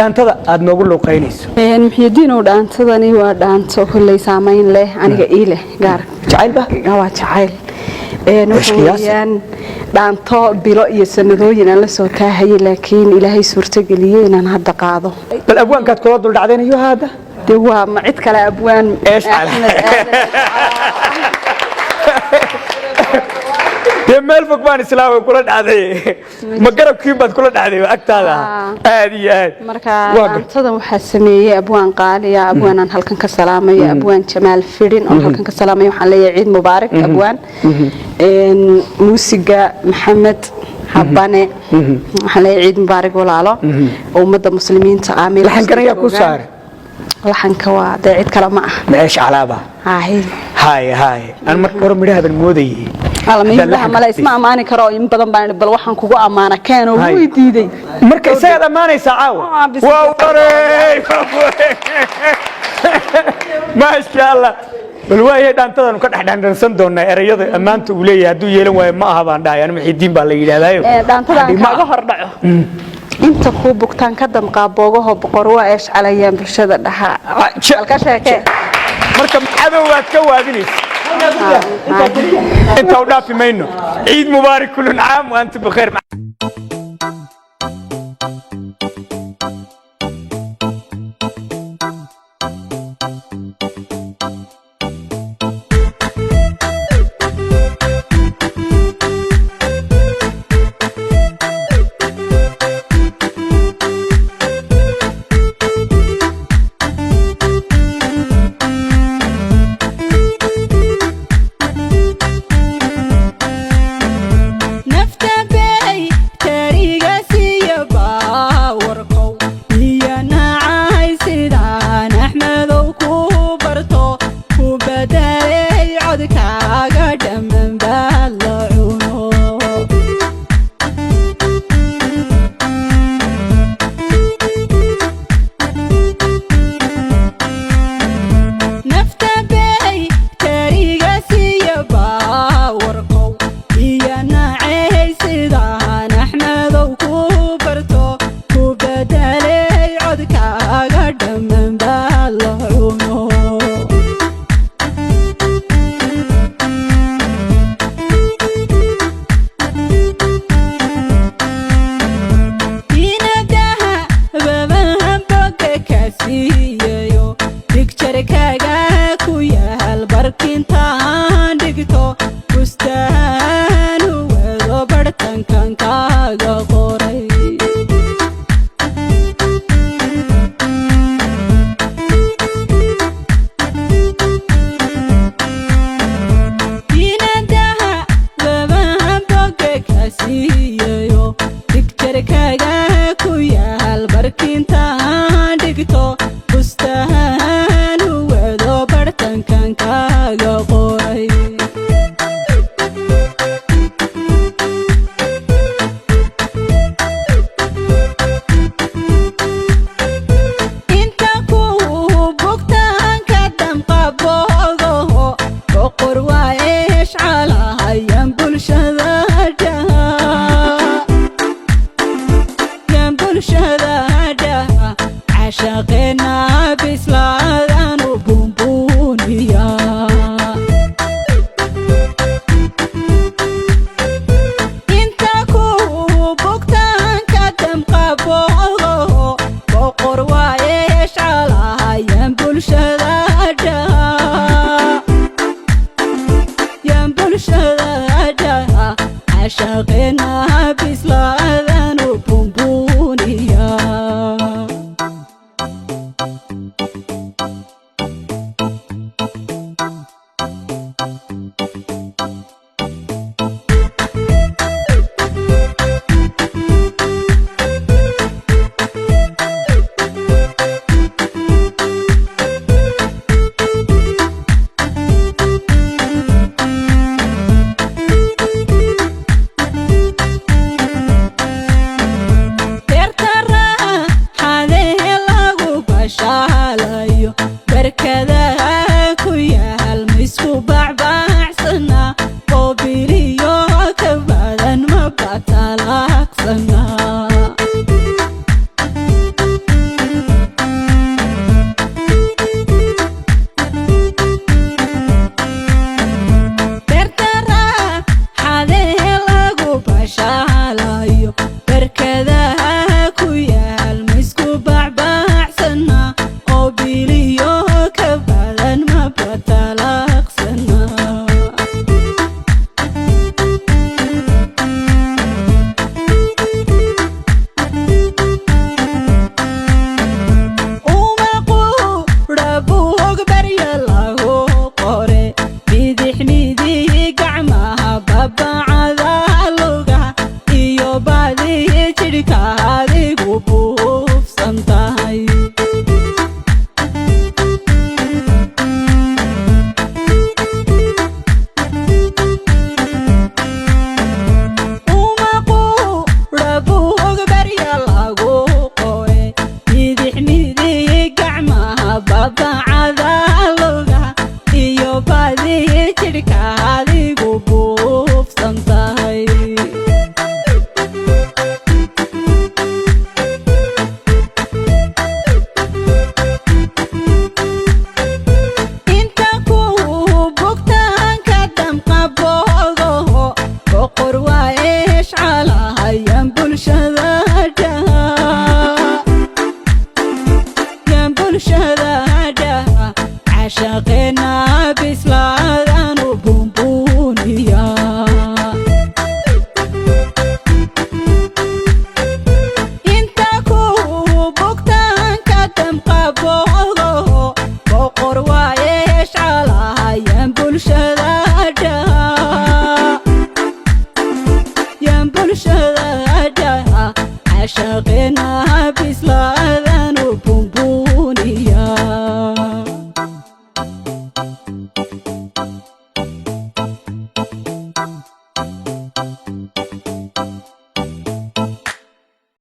Dhaantada aad noogu luuqaynayso? Muxyidiinow, dhaantadani waa dhaanto kolley saamayn leh, aniga ii leh gaar. Jacayl ba? Waa jacayl. Waxa Ishqiyaasi. weeyaan dhaanto bilo iyo sanadooyin aan la soo taahayay, laakiin Ilaahay suurtageliyey inaan hadda qaado. Bal abwaankaad kula dul dhacdeen iyo hadda? Dee waa ma cid kale, abwaan Eesh cala. Axmed Aadan. Dee meel fog baan islaamay kula dhacday, ma garabkiin baad kula dhacday agtaada? Aad iyo aad. Marka Waa dhaantadan waxaa sameeyey abwaan qaaliya, abwaanaan halkan ka salaamayo, abwaan Jamaal Fidhin oon halkan ka salaamayo. Waxaan leeyahay ciid mubaarak, abwaan. Muusiga Maxamed Habane. Waxaan leeyahay ciid mubaarak, walaalo, ummadda muslimiinta ah meel Laxankan kasta ayaa ku joogaan. saaray? Laxanka waa dee cid kale ma ah. Meesh calaaba. Haye. Haye haye, aan marka hore midhaha baan moodayay. Alla Haddaan mihibaha laxanka male isma ammaani karo. In badan baan idhi, bal waxaan kugu ammaana keenoo, Haye. wuu diiday. Marka isagaad ammaanaysaa caawa? Ah, bis- Waa waray, maasha Allah. Bal waayahay, dhaantadanu ka dhex dhandhansan doonaa erayada ammaanta uu leeyahay. Hadduu yeelan waayo, ma aha baan dhahay anu. Muxiidiin baa la yidhahdaayo. Dhaantada aan Ma kaaga hor dhaco, inta kuu bugtaan ka damqaa boogaho, boqor waa eeshcalayaan bulshada dhahaa. Halka sheekee. Marka cadow waad ka waadinaysa, inta u dhaafi mayno. Ciid mubaarak, kullun caam wa antum bikhair. Nafta bay tariga siiya baawarkow iyo nacay sidaan Axmedow ku barto ku bedelay codkaaga dhammaan baad la cuno. Nafta bay tariga siiya baawarkow iyo nacay sidaan Axmedow ku barto ku bedelay codkaaga dhammaan baad la cuno. Inadaha babahan boga ka siiyayo, bigjarkaaga ku yaal barkintaan dhigto, bustaanu wado bartankan kaaga qoray. Inadaha babahan boga ka siiyayo, bigjarkaaga ku yaal barkintaan dhigto, bustaanu wado bartankan kaaga qoray. Inta ku bugtaan ka damqa boogaho, boqor waa eeshcalahayan bulshada dhaha, yan bulshada dhaha, cashaqeena bislaadanu buunbuuniya. Inta ku bugtaan ka damqa boogaho, boqor waa eeshcalahayan bulshada dhaha, yan bulshada dhaha, cashaqeena bislaadanu buunbuuniya. Ballantaa.